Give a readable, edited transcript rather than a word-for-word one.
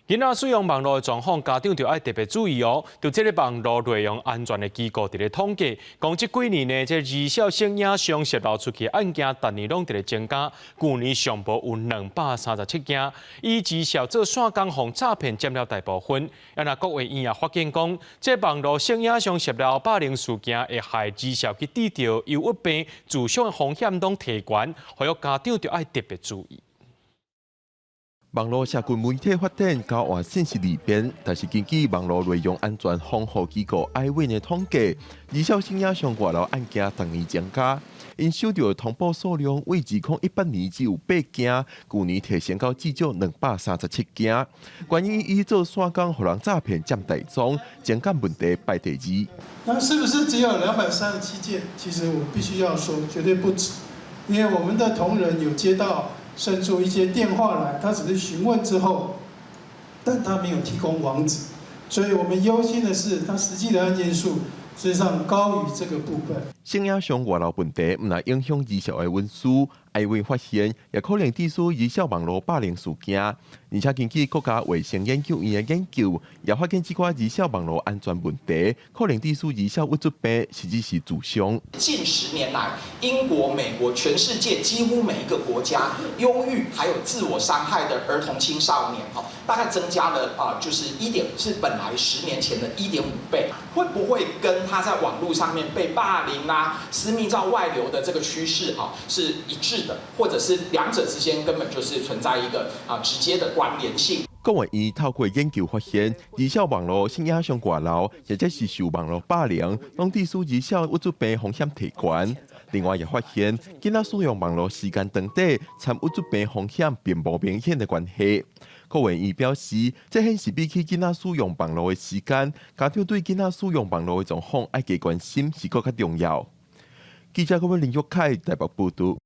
囡仔使用網路的狀況，家長就愛特別注意哦。就這个網路內容安全的機構佇咧統計，講這幾年呢，這兒少性影像洩露出去案件，逐年攏佇咧增加。舊年上無有237件，以兒少做線工予詐騙佔了大部分。啊，若國衛院也發現講，這網路性影像洩露霸凌事件，會害兒少去得著憂鬱病、自傷的風險攏提懸，呼籲家長就愛特別注意。網路社群媒體發展交換信息利便，但是根據網路內容安全防護機構愛委的統計，兒少性影像外流案件逐年增加。𪜶收著的通報數量為2018年只有八件，舊年提升到至少237件。原因以做線工予人詐騙佔大宗，情感問題排第二。那是不是只有237件？其實我必須要說，絕對不止，因為我們的同仁有接到申訴一些電話來，他只是詢問之後，但他沒有提供網址，所以我們憂心的是，他實際的案件數實際上高於這個部分。性影像外流問題，毋但影響兒少的隱私，愛委發現也可能致使兒少網路霸凌事件。而且根據國家衛生研究院的研究，也發現這寡兒少網路安全問題，可能致使兒少鬱卒病，甚至是自傷。近10年來，英國、美國、全世界幾乎每一個國家，憂鬱還有自我傷害的兒童青少年，大概增加了啊，就是一點是本來10年前的1.5倍。會不會跟他在網路上面被霸凌啊、私密照外流的這個趨勢啊是一致的，或者是兩者之間根本就是存在一個啊直接的關聯性？國衛院透過研究發現，兒少網路性影像外流，或者是受網路霸凌，攏致使兒少鬱卒病風險提懸。另外也發現，囡仔使用網路時間長短，參鬱卒病風險並無明顯的關係。國衛院表示，這顯示比起囡仔使用網路的時間，家長對囡仔使用網路的狀況愛加關心，是閣較重要。記者郭林玉凱台北報導。